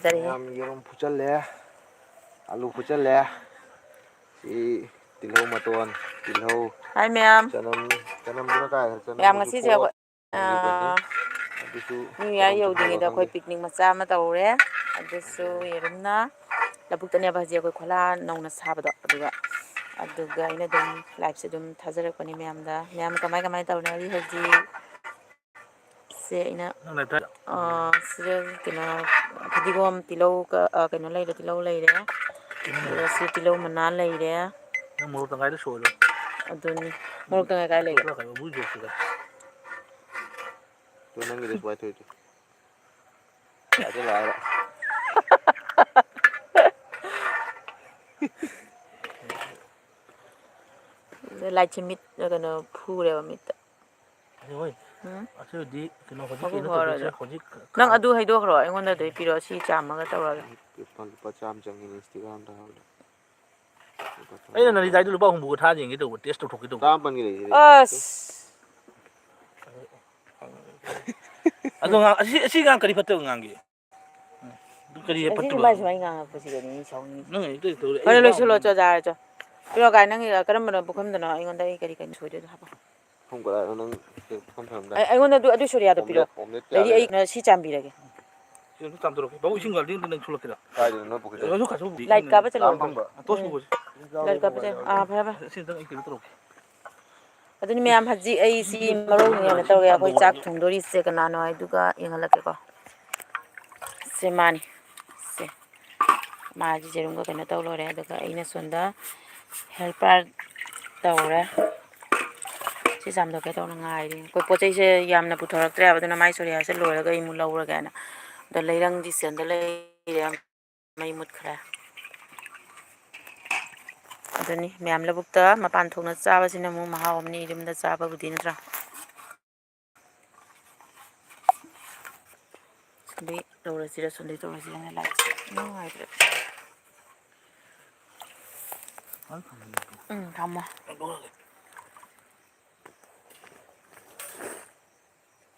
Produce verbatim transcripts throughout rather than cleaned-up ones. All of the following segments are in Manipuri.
ꯃꯌꯥꯝ ꯌꯦꯔꯨꯝ ꯐꯨꯠꯆꯜꯂꯦ, ꯑꯂꯨ ꯐꯨꯠꯆꯜꯂꯦ꯫ ꯁꯤ ꯇꯤꯜꯍꯧ ꯃꯇꯣꯟ, ꯇꯤꯜꯍꯧ, ꯍꯥꯏ ꯃꯌꯥꯝ꯫ ꯆꯅꯝ, ꯆꯅꯝꯗꯨꯅ ꯀꯥꯏꯗ? ꯃꯌꯥꯝ ꯆꯅꯝꯗꯨꯁꯨ ꯉꯁꯤꯁꯦ ꯀꯣꯠ-, ꯑꯩꯈꯣꯏ, ꯑꯥ, ꯑꯗꯨꯁꯨ ꯅ꯭ꯌꯨ ꯌꯥꯔ ꯀꯔꯝ ꯊꯣꯡꯅꯕ ꯌꯧꯗ꯭ꯔꯤꯉꯩꯗ ꯑꯩꯈꯣꯏ ꯈꯪꯗꯦ꯫ ꯄꯤꯛꯅꯤꯛ ꯃꯆꯥ ꯑꯃ ꯇꯧꯔꯦ꯫ ꯑꯗꯨꯁꯨ ꯑꯗꯨ ꯌꯦꯔꯨꯝꯅ ꯂꯧꯕꯨꯛꯇꯅꯦꯕ ꯍꯧꯖꯤꯛ ꯑꯩꯈꯣꯏ ꯈꯣꯂꯥ ꯅꯧꯅ ꯁꯥꯕꯗꯣ, ꯑꯗꯨꯒ, ꯑꯗꯨꯒ ꯑꯩꯅ ꯑꯗꯨꯝ ꯂꯥꯏꯞꯁꯦ ꯑꯗꯨꯝ ꯊꯥꯖꯔꯛꯄꯅꯤ ꯃꯌꯥꯝꯗ꯫ ꯃꯌꯥꯝ ꯀꯃꯥꯏ ꯀꯃꯥꯏ ꯇꯧꯅꯔꯤ ꯍꯧꯖꯤꯛ? ꯁꯦ ꯑꯩꯅ, ꯅꯪ ꯂꯩꯇ꯭ꯔꯥ? ꯑ, ꯁꯤꯗ ꯀꯩꯅꯣ, ꯐꯗꯤꯒꯣꯝ, ꯇꯤꯜꯍꯧ ꯀ-, ꯑ, ꯀꯩꯅꯣ ꯂꯩꯔꯦ, ꯇꯤꯜꯍꯧ ꯂꯩꯔꯦ꯫ ꯎꯝ꯫ ꯑꯗꯨꯒ ꯁꯤ ꯇꯤꯜꯍꯧ ꯃꯅꯥ ꯂꯩꯔꯦ꯫ ꯅꯪ ꯃꯣꯔꯣꯛ ꯇꯪꯈꯥꯏꯗ ꯁꯣꯏꯔꯣ꯫ ꯑꯗꯨꯅꯤ꯫ ꯃꯣꯔꯣꯛ ꯇꯪꯈꯥꯏ ꯀꯥꯏ ꯂꯩꯒꯦ? ꯇꯣꯛꯂꯛꯑꯣ, ꯀꯩꯅꯣ, ꯕꯨ ꯖꯣꯛꯁꯤꯗ꯫ ꯇꯨ ꯅꯪꯒꯤꯗ ꯁꯨꯃꯥꯏ ꯊꯣꯛꯏꯗꯨ꯫ ꯆꯥꯁꯤꯜꯂꯣ ꯍꯥꯏꯔꯣ? ꯂꯥꯏꯠꯁꯦ ꯃꯤꯠ, ꯀꯩꯅꯣ, ꯐꯨꯔꯦꯕ ꯃꯤꯠꯇ꯫ ꯑꯗꯨ ꯍꯣꯏ, ꯎꯝ? ꯑꯁꯤꯕꯨꯗꯤ ꯀꯩꯅꯣ, ꯍꯧꯖꯤꯛ ꯃꯀꯨ ꯀꯩꯅꯣ ꯈꯣꯛꯑꯔꯣꯏꯗ꯭ꯔꯣ? ꯇꯧꯗꯣꯏꯁꯦ, ꯍꯧꯖꯤꯛ ꯅꯪ ꯈꯥ-, ꯑꯗꯨ ꯍꯩꯗꯣꯛꯈ꯭ꯔꯣ, ꯑꯩꯉꯣꯟꯗ ꯑꯗꯨ ꯄꯤꯔꯛꯑꯣ, ꯁꯤ ꯆꯥꯝꯃꯒ ꯇꯧꯔꯒꯦ꯫ ꯂꯨꯄꯥ, ꯂꯨꯄꯥ ꯆꯥꯝꯃ ꯆꯪꯉꯤꯅꯦ Instagram-ꯗ ꯍꯥꯞꯄꯗ꯫ ꯂꯨꯄꯥ ꯇꯔꯥ ꯑꯩꯅ ꯅꯥꯔꯤꯗꯥꯏꯗꯨ ꯂꯨꯄꯥ ꯍꯨꯝꯐꯨꯒ ꯊꯥ ꯌꯦꯡꯒꯦ ꯇꯧꯕ, test ꯇꯧꯊꯣꯛꯀꯦ ꯇꯧꯕ꯫ ꯆꯥꯝꯃ ꯄꯟꯒꯦ ꯂꯩꯔꯤꯁꯤꯗꯤ꯫ ꯑꯁ! ꯑꯗꯣ ꯉꯥꯡ-, ꯑꯁꯤ, ꯑꯁꯤ ꯉꯥꯡ ꯀꯔꯤ ꯐꯠꯇꯕ ꯉꯥꯡꯒꯦ? ꯎꯝ꯫ ꯑꯗꯨ ꯀꯔꯤ ꯑꯁꯤꯗꯤ ꯐꯠꯇꯕ? ꯃꯥꯏ ꯁꯨꯃꯥꯏ ꯉꯥꯡꯉꯛꯄꯁꯤꯗꯅꯤ ꯃꯤ ꯁꯥꯎꯅꯤꯡꯉꯤꯁꯦ꯫ ꯅꯪ ꯍꯦꯛꯇ ꯇꯧꯔꯦ꯫ ꯐꯔꯦ, ꯑꯩ ꯂꯣꯏꯁꯤꯜꯂꯣ, ꯋꯥ ꯆꯣ, ꯌꯥꯔꯦ, ꯆꯣ꯫ ꯄꯤꯔꯛꯑꯣ, ꯀꯥꯏ, ꯅꯪꯒꯤ ꯀꯔꯝꯕꯅꯣ ꯄꯨꯈꯝꯗꯅꯣ? ꯑꯩꯉꯣꯟꯗ ꯑꯩ ꯀꯔꯤ ꯀꯩꯅꯣ ꯁꯣꯏꯗꯣꯏꯅꯣ ꯍꯥꯏꯕ꯫ ꯄꯨꯈꯝ ꯀꯗꯥꯏꯗꯅꯣ ꯅꯪ ꯄꯨꯈꯝ ꯊꯝꯃꯝꯗꯥꯏ? ꯑꯩ, ꯑꯩꯉꯣꯟꯗ ꯑꯗꯨ, ꯑꯗꯨ ꯁꯣꯔꯤꯌꯥꯗꯣ ꯑꯣꯝꯂꯦꯠ, ꯄꯤꯔꯛꯑꯣ꯫ ꯑꯣꯝꯂꯦꯠ ꯀꯌꯥ ꯑꯗꯩꯗꯤ ꯑꯩ ꯂꯩꯔꯦ? ꯁꯤ ꯆꯥꯝꯕꯤꯔꯒꯦ꯫ ꯁꯤ ꯑꯗꯨꯝ ꯆꯥꯝꯊꯣꯔꯛꯀꯦ꯫ ꯕꯥꯕꯨ, ꯏꯁꯤꯡ ꯒꯥꯔꯗꯦꯟꯗ ꯅꯪ ꯊꯣꯛꯂꯛꯀꯦꯔꯥ? ꯀꯥꯏꯗꯅꯣ ꯅꯣꯏ ꯄꯨꯈ꯭ꯔꯤꯗ? ꯂꯥꯏꯠ ꯀꯥꯞꯄ ꯆꯠꯂꯣ꯫ ꯂꯥꯝ ꯐꯪꯕ꯭ꯔꯥ? ꯑ, torch ꯄꯨꯈꯣꯁꯦ꯫ ꯂꯥꯏꯠ ꯀꯥꯞꯄ ꯆꯠꯂꯣ꯫ ꯑꯥ, ꯐꯔꯦ, ꯐꯔꯦ꯫ ꯁꯤ ꯑꯝꯇꯪ ꯑꯩ ꯀꯩꯅꯣ ꯇꯧꯔꯛꯀꯦ꯫ ꯑꯗꯨꯅꯤ ꯃꯌꯥꯝ, ꯍꯧꯖꯤꯛ ꯑꯩ ꯁꯤ ꯃꯔꯧ ꯂꯦꯟꯅ ꯇꯧꯔꯦ꯫ ꯑꯩꯈꯣꯏ ꯆꯥꯛ ꯊꯣꯡꯗꯣꯔꯤꯁꯦ ꯀꯅꯥꯅꯣ ꯍꯥꯏꯗꯨꯒ ꯌꯦꯡꯍꯜꯂꯛꯀꯦꯀꯣ꯫ ꯁꯦ ꯃꯥꯅꯤ꯫ ꯁꯦ꯫ ꯃꯥꯒꯤ ꯌꯦꯔꯨꯝꯒ ꯀꯩꯅꯣ ꯇꯧ ꯂꯣꯏꯔꯦ꯫ ꯑꯗꯨꯒ ꯑꯩꯅ ꯁꯣꯝꯗ helper ꯇꯧꯔꯦ꯫ ꯁꯤ ꯆꯥꯝꯊꯣꯛꯀꯦ ꯇꯧꯅ ꯉꯥꯏꯔꯤ꯫ ꯑꯩꯈꯣꯏ ꯄꯣꯠ ꯆꯩꯁꯦ ꯌꯥꯝꯅ ꯄꯨꯊꯣꯔꯛꯇ꯭ꯔꯦꯕ, ꯑꯗꯨꯅ ꯃꯥꯏ ꯁꯣꯔꯤꯌꯥꯁꯦ ꯂꯣꯏꯔꯒ ꯑꯩ ꯑꯃꯨꯛ ꯂꯧꯔꯒꯦꯅ꯫ ꯑꯗ ꯂꯩꯔꯪꯗꯤ ꯁꯦꯟꯗ ꯂꯩꯔꯦ꯫ ꯃꯩ ꯃꯨꯠꯈ꯭ꯔꯦ꯫ ꯑꯗꯨꯅꯤ ꯃꯌꯥꯝ ꯂꯧꯕꯨꯛꯇ ꯃꯄꯥꯟ ꯊꯣꯛꯅ ꯆꯥꯕꯁꯤꯅ ꯑꯃꯨꯛ ꯃꯍꯥꯎ ꯑꯃꯅꯤ, ꯌꯨꯝꯗ ꯆꯥꯕꯕꯨꯗꯤ, ꯅꯠꯇ꯭ꯔꯥ? ꯁꯟꯗꯩ ꯇꯧꯔꯁꯤꯔ, ꯁꯟꯗꯩ ꯇꯧꯔꯁꯤꯔꯅ ꯂꯥꯏꯠꯁꯦ ꯅꯨꯡꯉꯥꯏꯇ꯭ꯔꯦ꯫ ꯎꯝ, ꯊꯝꯃꯣ꯫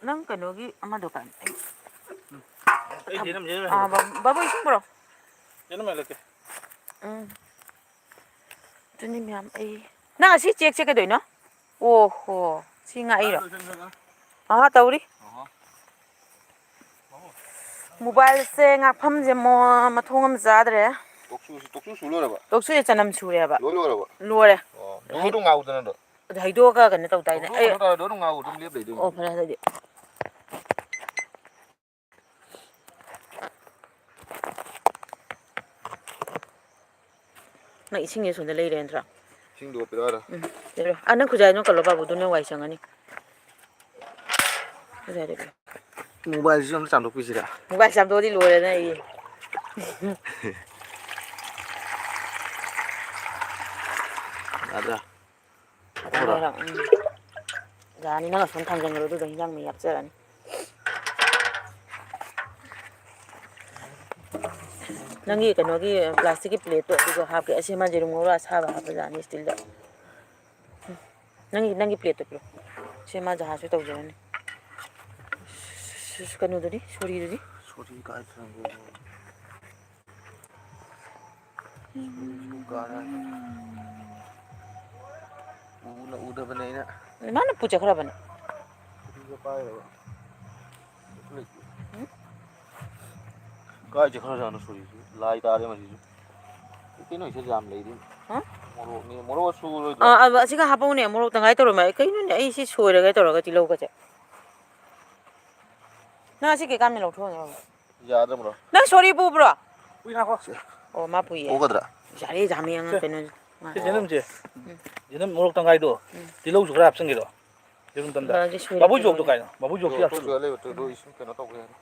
ꯅꯪ ꯀꯩꯅꯣꯒꯤ ꯑꯃꯗꯣ ꯀꯥꯏ? ꯑꯩ ꯑꯩ ꯊꯝ-, ꯖꯦꯅꯝ, ꯖꯦꯅꯝ ꯑꯥ, ꯍꯦꯜꯂꯛꯀꯦ꯫ ꯕꯥ-, ꯕꯥꯕꯨ, ꯏꯁꯤꯡ ꯄꯨꯔꯛꯑꯣ꯫ ꯖꯦꯅꯝ ꯍꯦꯜꯂꯛꯀꯦ꯫ ꯎꯝ꯫ ꯑꯗꯨꯅꯤ ꯃꯌꯥꯝ, ꯑꯩ, ꯅꯪ ꯑꯁꯤ ꯆꯦꯛꯁꯦ ꯀꯩꯗꯧꯅꯣ? ꯑꯣ ꯍꯣ, ꯁꯤ ꯉꯥꯛꯏꯔꯣ? ꯂꯣꯏꯁꯟꯈ꯭ꯔꯒ꯫ ꯑꯍꯥ, ꯇꯧꯔꯤ꯫ ꯑꯍꯥ꯫ ꯃꯣꯕꯥꯏꯜꯁꯦ ꯉꯥꯛꯐꯝꯁꯦ ꯃꯣ-, ꯃꯊꯣꯡ ꯑꯃ ꯆꯥꯗ꯭ꯔꯦ꯫ ꯇꯣꯛꯁꯨ, ꯇꯣꯛꯁꯨ ꯁꯨ ꯂꯣꯏꯔꯕ? ꯇꯣꯛꯁꯨꯁꯦ ꯆꯅꯝ ꯁꯨꯔꯦꯕ꯫ ꯂꯣꯏ ꯂꯣꯏꯔꯕ? ꯂꯣꯏꯔꯦ꯫ ꯑꯣ, ꯍꯩ-, ꯗꯣꯗꯣ ꯉꯥꯎꯗꯅ ꯑꯗꯣ꯫ ꯑꯗꯨ ꯍꯩꯗꯣꯛꯑꯒ ꯀꯩꯅꯣ ꯇꯧ ꯇꯥꯏꯅꯦ꯫ ꯇꯣꯛꯁꯨ ꯑꯩ ꯀꯩꯅꯣ ꯇꯧꯔꯦ, ꯗꯣꯗꯣ ꯉꯥꯎ ꯑꯗꯨꯝ ꯂꯦꯞ ꯂꯩꯗꯣꯏꯅꯤ꯫ ꯑꯣ, ꯐꯔꯦ ꯑꯗꯨꯗꯤ꯫ ꯅꯪ ꯏꯁꯤꯡꯁꯦ ꯁꯣꯝꯗ ꯂꯩꯔꯦ ꯅꯠꯇ꯭ꯔꯥ? ꯏꯁꯤꯡꯗꯣ ꯄꯤꯔꯛꯑꯣ ꯍꯥꯏꯔꯣ? ꯎꯝ, ꯄꯤꯔꯛꯑꯣ꯫ ꯑꯥ, ꯅꯪ ꯈꯨꯖꯥꯏꯗꯨꯅ ꯀꯜꯂꯣ, ꯕꯥꯕꯨ, ꯑꯗꯨꯅ ꯋꯥꯏ ꯁꯪꯉꯅꯤ꯫ ꯈꯨꯖꯥꯏꯗꯣ ꯄꯤꯔꯛꯑꯣ꯫ ꯃꯣꯕꯥꯏꯜꯁꯤꯁꯨ ꯑꯝꯇ ꯆꯥꯝꯊꯣꯛꯄꯤꯁꯤꯔꯥ? ꯃꯣꯕꯥꯏꯜ ꯆꯥꯝꯊꯣꯛꯑꯗꯤ ꯂꯣꯏꯔꯦꯅꯦ ꯑꯩ꯫ ꯌꯥꯗ꯭ꯔꯥ? ꯐꯖꯅ ꯂꯩꯔꯣ, ꯎꯝ꯫ ꯌꯥꯅꯤ, ꯅꯪ ꯑꯁꯣꯝ ꯊꯥꯡꯖꯟꯈ꯭ꯔꯣ, ꯑꯗꯨꯒ ꯍꯤꯟꯖꯥꯡ ꯃꯍꯤ ꯍꯥꯞꯆꯔꯅꯤ꯫ ꯅꯪꯒꯤ ꯀꯩꯅꯣꯒꯤ ꯄ꯭ꯂꯥꯁꯇꯤꯛꯀꯤ ꯄ꯭ꯂꯦꯠꯇꯣ ꯑꯗꯨꯁꯨ ꯍꯥꯞꯀꯦ꯫ ꯑꯁꯤ ꯃꯥ ꯌꯦꯔꯨꯝ ꯉꯧꯔ ꯑꯁꯥꯕ ꯍꯥꯞꯄ ꯌꯥꯅꯤ ꯏꯁꯇꯤꯜꯗ꯫ ꯎꯝ꯫ ꯅꯪꯒꯤ, ꯅꯪꯒꯤ ꯄ꯭ꯂꯦꯠꯇꯣ ꯄꯤꯔꯣ꯫ ꯁꯤ ꯃꯥ ꯖꯍꯥꯖꯁꯨ ꯇꯧꯖꯔꯅꯤ꯫ ꯀꯩꯅꯣꯗꯨꯗꯤ, ꯁꯣꯔꯤꯗꯨꯗꯤ? ꯁꯣꯔꯤ ꯀꯥꯏ ꯊꯝꯒ꯭ꯔꯦ? ꯎꯅ ꯎꯗꯕꯅꯦ ꯑꯩꯅ꯫ ꯃꯥꯅ ꯄꯨ ꯆꯠꯈ꯭ꯔꯕꯅꯦ꯫ ꯁꯣꯔꯤꯒ ꯄꯥꯏꯔꯕ? ꯎꯝ? ꯀꯥꯏ ꯆꯠꯈ꯭ꯔꯖꯥꯠꯅꯣ ꯁꯣꯔꯤꯁꯤ? ꯂꯥꯏ ꯇꯥꯔꯦ ꯃꯁꯤꯁꯨ꯫ ꯀꯩꯅꯣ ꯁꯤꯗ ꯌꯥꯝ ꯂꯩꯔꯤ꯫ ꯍꯥ? ꯃꯣꯔꯣꯛꯅꯦ, ꯃꯣꯔꯣꯛ ꯑꯁꯨꯕꯔꯣꯏꯗ꯭ꯔꯣ? ꯑꯥ, ꯑꯥ, ꯑꯁꯤꯒ ꯍꯥꯞꯄꯧꯅꯦ, ꯃꯣꯔꯣꯛ ꯇꯪꯈꯥꯏ ꯇꯧꯔꯝꯃꯦ꯫ ꯀꯩꯅꯣꯅꯦ, ꯑꯩ ꯁꯤ ꯁꯣꯏꯔꯒꯦ ꯇꯧꯔꯒ ꯇꯤꯜꯍꯧꯒꯁꯦ꯫ ꯅꯪ ꯑꯁꯤ ꯀꯩꯀꯥꯟꯗ ꯂꯧꯊꯣꯛꯑꯒꯦ ꯍꯥꯏꯕ? ꯌꯥꯗ꯭ꯔꯕ꯭ꯔꯣ? ꯅꯪ ꯁꯣꯔꯤ ꯄꯨꯕ꯭ꯔꯣ? ꯄꯨꯏ ꯉꯥꯏꯈꯣ꯫ ꯁꯦ꯫ ꯑꯣ, ꯃꯥ ꯄꯨꯏꯌꯦ꯫ ꯄꯨꯒꯗ꯭ꯔꯥ? ꯌꯥꯔꯦ, ꯖꯥꯝ ꯌꯦꯡꯉ ꯁꯦ꯫ ꯀꯩꯅꯣ ꯁꯤ ꯉꯥꯏ-, ꯖꯦꯅꯝꯁꯦ꯫ ꯎꯝ꯫ ꯖꯦꯅꯝ ꯃꯣꯔꯣꯛ ꯇꯪꯈꯥꯏꯗꯣ꯫ ꯎꯝ꯫ ꯇꯤꯜꯍꯧꯁꯨ ꯈꯔ ꯍꯥꯞꯆꯤꯟꯒꯦꯔꯣ? ꯌꯦꯔꯨꯝ ꯇꯝꯗ꯫ ꯕꯥꯕꯨ ꯁꯣꯏꯔꯦ, ꯕꯥꯕꯨ ꯖꯣꯛꯇꯣ ꯇꯤꯜꯍꯧ꯫ ꯀꯥꯏꯅꯣ? ꯕꯥꯕꯨ ꯖꯣꯛꯇꯤ ꯖꯣꯛꯇꯣ ꯌꯥꯝ ꯁꯨꯔꯦ꯫ ꯂꯩꯕ, ꯇꯤꯜꯍꯧ ꯏꯁꯤꯡ ꯀꯩꯅꯣ ꯇꯧꯕ ꯌꯥꯅꯤ꯫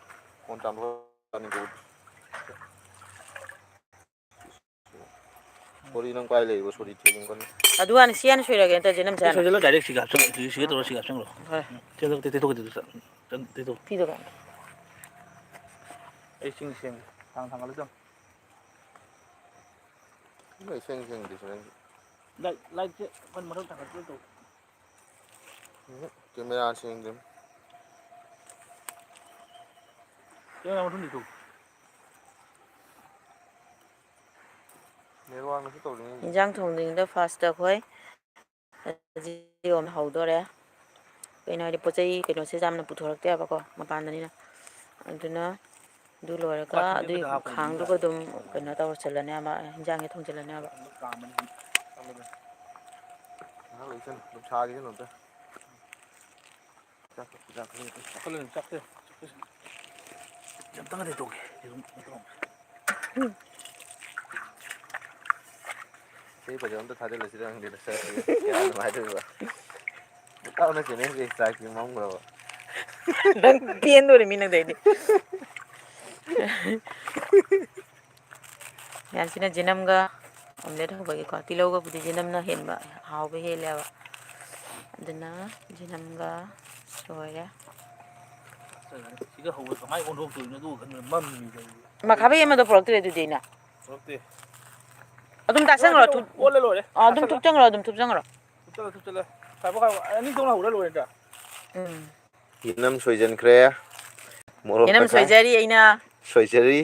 ꯀꯣꯟ ꯆꯥꯝꯊꯣꯛ-, ꯁꯣꯔꯤ ꯅꯪ ꯄꯥꯏ ꯂꯩꯔꯤꯕ ꯁꯣꯔꯤ ꯊꯤꯕ ꯑꯃ ꯀꯟꯅ꯫ ꯑꯗꯨ ꯍꯥꯟꯅ ꯁꯤ ꯍꯥꯟꯅ ꯁꯣꯏꯔꯒꯦ ꯅꯠꯇ꯭ꯔꯗꯤ ꯅꯝꯁꯦ ꯁꯤ ꯍꯥꯟꯅ꯫ ꯁꯣꯏꯖꯜꯂꯣ, direct ꯁꯤꯒ ꯍꯥꯞꯆꯜꯂꯣ꯫ ꯁꯤ, ꯁꯤꯒ ꯇꯧꯔ ꯁꯤꯒ ꯍꯥꯞꯆꯜꯂꯣ꯫ ꯍꯣꯏ꯫ ꯎꯝ, ꯇꯩꯊꯣꯛ, ꯇꯩꯊꯣꯛ, ꯇꯩꯊꯣꯛ, ꯇꯩꯊꯣꯛ꯫ ꯐꯤꯗꯣ ꯀꯥꯏ? ꯑꯩ ꯁꯤꯡ ꯁꯦꯝꯒꯦ꯫ ꯊꯥꯡ ꯊꯥꯡꯒꯠꯂꯨ ꯆꯪ꯫ ꯂꯣꯏ ꯁꯦꯡ ꯁꯦꯡꯗ꯭ꯔꯤꯁꯦ ꯅꯪꯒꯤ꯫ Light, lightꯁꯦ ꯑꯩꯈꯣꯏꯅ ꯃꯊꯛ ꯊꯥꯡꯒꯠꯄ ꯇꯧ꯫ ꯎꯝ, camera ꯁꯦꯡꯗ꯭ꯔꯤ꯫ ꯅꯪ ꯃꯊꯨꯟꯗꯤ ꯊꯨ꯫ ꯅꯦꯠꯋꯥꯛꯅꯁꯨ ꯇꯧꯔꯤꯉꯩ꯫ ꯏꯟꯖꯥꯡ ꯊꯣꯡꯗ꯭ꯔꯤꯉꯩꯗ ꯐꯥꯔꯁꯇ ꯑꯩꯈꯣꯏ ꯖꯤꯑꯣꯝ ꯍꯧꯗꯣꯔꯦ꯫ ꯀꯩꯅꯣ ꯍꯥꯏꯗꯤ ꯄꯣꯠ ꯆꯩ ꯀꯩꯅꯣꯁꯦ ꯌꯥꯝꯅ ꯄꯨꯊꯣꯔꯛꯇꯦꯕꯀꯣ ꯃꯄꯥꯟꯗꯅꯤꯅ꯫ ꯑꯗꯨꯅ ꯑꯗꯨ ꯂꯣꯏꯔꯒ ꯕꯥꯇꯤꯟꯗꯤ ꯑꯗꯨꯒꯤ ꯈꯨꯠꯇ ꯍꯥꯞꯄ ꯈꯥꯡꯗꯨꯒ ꯊꯝꯃꯤꯗ꯫ ꯑꯗꯨꯝ ꯀꯩꯅꯣ ꯇꯧꯔ ꯆꯜꯂꯅꯦꯕ, ꯍꯤꯟꯖꯥꯡꯁꯦ ꯊꯣꯡꯖꯤꯜꯂꯅꯦꯕ꯫ ꯀꯥꯝꯃꯅꯤ꯫ ꯉꯥꯏꯍꯥꯛ ꯂꯩꯁꯅꯨ, ꯑꯗꯨꯝ ꯁꯥꯈꯤꯁꯅꯨ ꯑꯝꯇ꯫ ꯆꯥꯛ ꯆꯥꯛ ꯆꯥꯛ ꯆꯥꯛ ꯆꯥꯛ ꯆꯥꯛ ꯆꯥꯛ ꯆꯥꯛ ꯆꯥꯛ ꯆꯥꯛ ꯑꯝꯇꯪꯒ ꯂꯩꯇꯧꯒꯦ꯫ ꯌꯦꯔꯨꯝ ꯑꯝꯇ ꯂꯧꯒꯦ꯫ ꯏꯁꯩ ꯐꯖꯕ ꯑꯝꯇ ꯊꯥꯖꯤꯜꯂꯁꯤꯔ ꯈꯪꯗꯦꯗ, ꯁꯛꯁꯤꯒ ꯀꯌꯥ ꯅꯨꯡꯉꯥꯏꯗꯣꯏꯕ꯫ ꯏꯇꯥꯎꯅ channelꯁꯦ strikeꯁꯦ ꯃꯝꯈ꯭ꯔꯕ? ꯅꯪ ꯄꯦꯟꯗꯣꯔꯦ ꯃꯤ ꯅꯪꯗꯩꯗꯤ꯫ ꯌꯥꯟꯁꯤꯅ ꯖꯤꯅꯝꯒ omelette ꯍꯧꯕꯒꯤꯀꯣ, ꯇꯤꯜꯍꯧꯒꯕꯨꯗꯤ ꯖꯤꯅꯝꯅ ꯍꯦꯟꯕ ꯍꯥꯎꯕ ꯍꯦꯜꯂꯦꯕ꯫ ꯑꯗꯨꯅ ꯖꯤꯅꯝꯒ ꯂꯣꯏꯔꯦ꯫ ꯁꯤꯒ ꯍꯧꯕ ꯀꯃꯥꯏ ꯑꯣꯟꯊꯣꯛꯇꯣꯏꯅꯣ? ꯑꯗꯨꯒ ꯈꯟꯕꯗ ꯃꯝꯃꯤꯕ ꯑꯩ꯫ ꯃꯈꯥꯕꯩ ꯑꯃꯗꯣ ꯄꯨꯔꯛꯇ꯭ꯔꯦ ꯑꯗꯨꯗꯤ ꯑꯩꯅ꯫ ꯄꯨꯔꯛꯇꯦ꯫ ꯑꯗꯨꯝ ꯇꯥꯁꯟꯈ꯭ꯔꯣ, ꯊꯨ-, ꯑꯣꯜꯂꯦ ꯂꯣꯏꯔꯦ꯫ ꯑꯥ, ꯑꯗꯨꯝ ꯇꯥꯁꯜꯂꯣ꯫ ꯊꯨꯞꯆꯟꯈ꯭ꯔꯣ, ꯑꯗꯨꯝ ꯊꯨꯞꯆꯟꯈ꯭ꯔꯣ꯫ ꯊꯨꯞꯆꯜꯂꯣ, ꯊꯨꯞꯆꯜꯂꯣ꯫ ꯈꯥꯏꯕ, ꯈꯥꯏꯕ꯫ ꯑꯅꯤ ꯊꯣꯛꯅ ꯍꯧꯔ ꯂꯣꯏꯔꯦꯗ꯫ ꯎꯝ꯫ ꯌꯦꯅꯝ ꯁꯣꯏꯖꯟꯈ꯭ꯔꯦ꯫ ꯃꯣꯔꯣꯛ ꯌꯦꯅꯝ ꯇꯪꯈꯥꯏ ꯁꯣꯏꯖꯔꯤ ꯑꯩꯅ꯫ ꯁꯣꯏꯖꯔꯤ꯫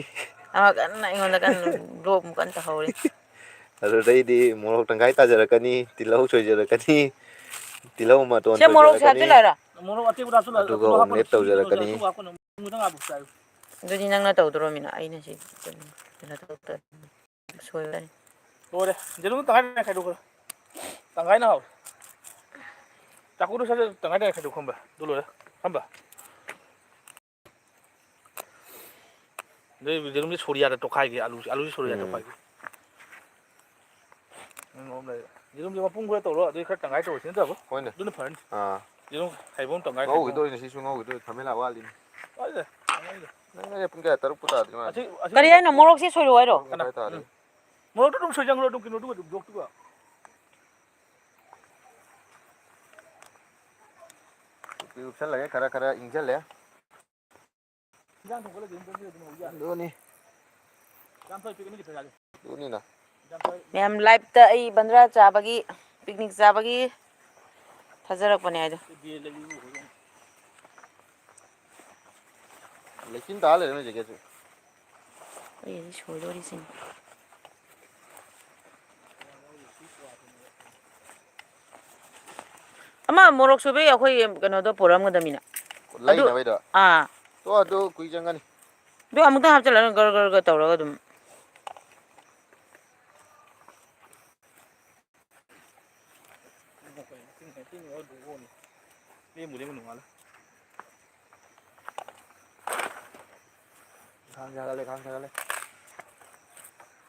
ꯑꯃ ꯀꯟꯅ ꯑꯩꯉꯣꯟꯗ ꯀꯟꯅ ꯕ꯭ꯂꯣꯛ ꯑꯃꯨꯛ ꯀꯟꯅ ꯇꯧꯍꯧꯔꯤ꯫ ꯑꯗꯨꯗꯩꯗꯤ ꯃꯣꯔꯣꯛ ꯇꯪꯈꯥꯏ ꯇꯥꯖꯔꯛꯀꯅꯤ, ꯇꯤꯜꯍꯧ ꯁꯣꯏꯖꯔꯛꯀꯅꯤ, ꯇꯤꯜꯍꯧ ꯃꯇꯣꯟ ꯁꯦ ꯃꯣꯔꯣꯛꯁꯦ ꯁꯣꯏꯖꯔꯛꯀꯅꯤ꯫ ꯍꯥꯞꯆꯤꯜꯂꯣ ꯍꯥꯏꯔꯣ? ꯃꯣꯔꯣꯛ ꯑꯇꯦꯛꯄꯗꯣ ꯍꯥꯞꯆꯤꯜꯂꯣ, ꯑꯗꯨꯒ ꯑꯗꯨ ꯍꯥꯞꯄꯅꯨ, omelette ꯇꯧꯖꯔꯛꯀꯅꯤ꯫ ꯑꯗꯨ ꯍꯥꯞꯄꯅꯨ, ꯃꯨꯟꯕꯗ ꯉꯥꯏꯕ ꯆꯥꯏ꯫ ꯑꯗꯨꯗꯤ ꯅꯪꯅ ꯇꯧꯗꯣꯔꯣꯃꯤꯅ, ꯑꯩꯅ ꯁꯤ ꯀꯩꯅꯣ ꯇꯧꯗꯣꯔꯤ꯫ ꯁꯣꯏꯕꯅꯤ꯫ ꯂꯣꯏꯔꯦ꯫ ꯌꯦꯔꯨꯝꯗꯣ ꯇꯪꯈꯥꯏ ꯇꯪꯈꯥꯏ ꯈꯥꯏꯗꯣꯛꯈ꯭ꯔꯣ꯫ ꯇꯪꯈꯥꯏꯅ ꯍꯥꯎꯔꯦ꯫ ꯆꯥꯛꯀꯨꯗꯣ ꯁꯠ ꯁꯠ ꯇꯪꯈꯥꯏ ꯇꯪꯈꯥꯏ ꯈꯥꯏꯗꯣꯛ ꯈꯝꯕ꯫ ꯑꯗꯨ ꯂꯣꯏꯔꯦ꯫ ꯈꯝꯕ꯫ ꯑꯗꯩ ꯌꯦꯔꯨꯝꯁꯦ ꯁꯣꯔꯤꯌꯥꯗ ꯇꯣꯈꯥꯏꯒꯦ, ꯑꯂꯨꯁꯦ, ꯑꯂꯨꯁꯦ ꯁꯣꯔꯤꯌꯥꯗ ꯎꯝ꯫ ꯇꯣꯈꯥꯏꯒꯦ꯫ ꯎꯝ, ꯑꯣꯝ ꯂꯩꯔꯦ꯫ ꯌꯦꯔꯨꯝꯁꯦ ꯃꯄꯨꯝ ꯈꯔ ꯇꯧꯔꯣ, ꯑꯗꯨꯗꯤ ꯈꯔ ꯇꯪꯈꯥꯏ ꯇꯧꯔꯁꯤ ꯅꯠꯇ꯭ꯔꯕꯣ? ꯍꯣꯏꯅꯦ꯫ ꯑꯗꯨꯅ ꯐꯔꯅꯤ꯫ ꯑꯥ꯫ ꯌꯦꯔꯨꯝ ꯈꯥꯏꯕ ꯑꯃ ꯇꯪꯈꯥꯏ ꯈꯥꯏꯕ ꯑꯃ꯫ ꯉꯧꯈꯤꯗꯣꯏꯅꯦ, ꯁꯤꯁꯨ ꯉꯧꯈꯤꯗꯣꯏꯅꯦ, ꯊꯝꯃꯦꯂꯥ ꯋꯥꯠꯂꯤꯅꯦ꯫ ꯍꯣꯏꯅꯦ, ꯇꯪꯈꯥꯏꯗ꯫ ꯅꯪ ꯑꯩꯅ ꯄꯨꯡ ꯀꯌꯥ? ꯇꯔꯨꯛꯄꯨ ꯇꯥꯗ꯭ꯔꯤ ꯃꯥꯜꯂꯦ꯫ ꯑꯁꯤ, ꯑꯁꯤ ꯀꯔꯤ ꯍꯥꯏꯅꯣ? ꯃꯣꯔꯣꯛꯁꯦ ꯁꯣꯏꯔꯣ ꯍꯥꯏꯔꯣ? ꯇꯔꯨꯛ ꯃꯈꯥꯏ ꯇꯥꯔꯦ꯫ ꯎꯝ꯫ ꯃꯣꯔꯣꯛꯇꯣ ꯑꯗꯨꯝ ꯁꯣꯏꯖꯪꯈ꯭ꯔꯣ, ꯑꯗꯨꯝ ꯀꯩꯅꯣꯗꯨꯒ, ꯑꯗꯨꯝ ꯕ꯭ꯂꯣꯛꯇꯨꯒ꯫ ꯀꯨꯞꯄꯤ ꯀꯨꯞꯁꯜꯂꯒꯦ, ꯈꯔ ꯈꯔ ꯏꯪꯁꯜꯂꯦ꯫ ꯏꯟꯖꯥꯡ ꯊꯣꯡꯒꯠꯂꯗꯤ ꯑꯗꯨꯝ ꯆꯪꯁꯤꯜꯂ ꯑꯗꯨꯝ ꯍꯧ ꯌꯥꯔꯦ꯫ ꯑꯗꯨꯅꯤ꯫ ꯌꯥꯝ ꯐꯩ, ꯄꯤꯛꯅꯤꯛꯀꯤ ꯄꯩꯁꯥꯁꯦ꯫ ꯑꯗꯨꯅꯤꯅ꯫ ꯌꯥꯝ ꯐꯩ꯫ ꯃꯌꯥꯝ liveꯇ ꯑꯩ ꯕꯟꯗ꯭ꯔꯥ ꯆꯥꯕꯒꯤ, ꯄꯤꯛꯅꯤꯛ ꯆꯥꯕꯒꯤ ꯊꯥꯖꯔꯛꯄꯅꯦ ꯍꯥꯏꯗꯣ꯫ ꯕꯦꯜ ꯂꯩꯕꯤꯕꯨ ꯑꯩꯈꯣꯏꯗ꯫ ꯂꯩꯆꯤꯟ ꯇꯥ ꯂꯩꯔꯝꯃꯦ ꯖꯦꯀꯦꯠꯁꯦ꯫ ꯑꯩꯗꯤ ꯁꯣꯏꯗꯣꯔꯤꯁꯤꯅꯤ꯫ ꯑꯃ ꯃꯣꯔꯣꯛ ꯁꯨꯕꯩ ꯑꯩꯈꯣꯏ ꯀꯩꯅꯣꯗꯣ ꯄꯨꯔꯛꯑꯝꯒꯗꯕꯅꯤꯅ꯫ ꯑꯗꯨ ꯂꯩꯅꯕꯩꯗꯣ? ꯑꯥ꯫ ꯇꯣ, ꯑꯗꯨ ꯀꯨꯏ ꯆꯪꯒꯅꯤ꯫ ꯑꯗꯨ ꯑꯃꯨꯛꯇꯪ ꯍꯥꯞꯆꯤꯜꯂꯒ ꯒꯔ ꯒꯔ ꯒꯔ ꯇꯧꯔꯒ ꯑꯗꯨꯝ꯫ ꯈꯥꯡ ꯁꯥꯒꯠꯂꯦ, ꯈꯥꯡ ꯁꯥꯒꯠꯂꯦ꯫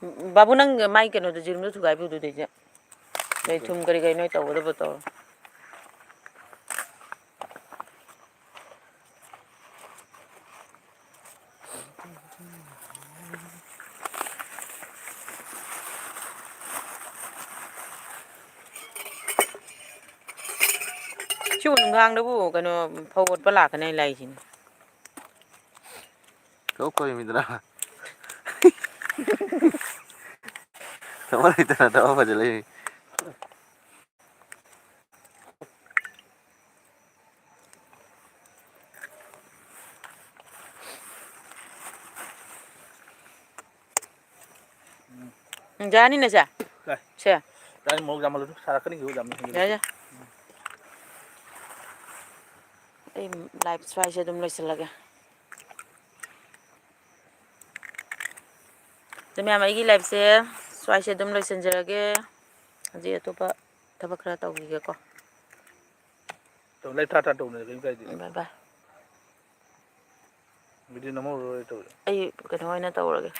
ꯎꯝ, ꯕꯥꯕꯨ, ꯅꯪ ꯃꯥꯏ ꯀꯩꯅꯣꯗꯣ, ꯖꯤꯔꯨꯝꯗꯣ ꯊꯨꯒꯥꯏꯕꯤꯌꯨ ꯑꯗꯨꯗꯩꯁꯦ꯫ ꯑꯗꯩ ꯊꯨꯝ ꯀꯔꯤ ꯀꯔꯤ ꯅꯣꯏ ꯇꯧꯒꯗꯕ ꯇꯧꯔꯣ꯫ ꯁꯤꯕꯨ ꯅꯨꯡꯗꯥꯡꯗꯕꯨ ꯀꯩꯅꯣ ꯐꯧ ꯑꯣꯠꯄ ꯂꯥꯛꯀꯅꯤ ꯂꯥꯛꯏꯁꯤꯅꯤ꯫ ꯊꯕꯛ ꯀꯣꯏꯃꯤꯗꯅ꯫ ꯊꯕꯛ ꯂꯩꯇꯅ ꯊꯕꯛ ꯐꯖ ꯂꯩ꯫ ꯎꯝ, ꯌꯥꯅꯤꯅꯦ ꯁꯦ꯫ ꯌꯥꯏ꯫ ꯁꯦ꯫ ꯌꯥꯅꯤ, ꯃꯣꯔꯣꯛ ꯌꯥꯝꯃꯜꯂꯁꯨ ꯁꯥꯔꯛꯀꯅꯤ, ꯌꯥꯝ ꯍꯦꯟꯖꯜꯂꯁꯨ꯫ ꯌꯥꯏ, ꯌꯥꯏ꯫ ꯑꯩ live ꯁ꯭ꯋꯥꯏꯁꯦ ꯑꯗꯨꯝ ꯂꯣꯏꯁꯤꯜꯂꯒꯦ꯫ ꯑꯗꯨ ꯃꯌꯥꯝ, ꯑꯩꯒꯤ live ꯁꯦ ꯁ꯭ꯋꯥꯏꯁꯦ ꯑꯗꯨꯝ ꯂꯣꯏꯁꯤꯟꯖꯔꯒꯦ꯫ ꯍꯧꯖꯤꯛ ꯑꯇꯣꯞꯄ ꯊꯕꯛ ꯈꯔ ꯇꯧꯈꯤꯒꯦꯀꯣ꯫ ꯇꯧ, live ꯊꯥ ꯊꯥ ꯇꯧꯅꯔꯦ, ꯀꯩꯝ ꯀꯥꯏꯗꯦ꯫ Bye bye꯫ Video ꯅꯝꯍꯧꯔꯔꯣꯏ ꯇꯧꯔꯦ꯫ ꯑꯩ ꯀꯩꯅꯣ ꯑꯣꯏꯅ ꯇꯧꯔꯒꯦ꯫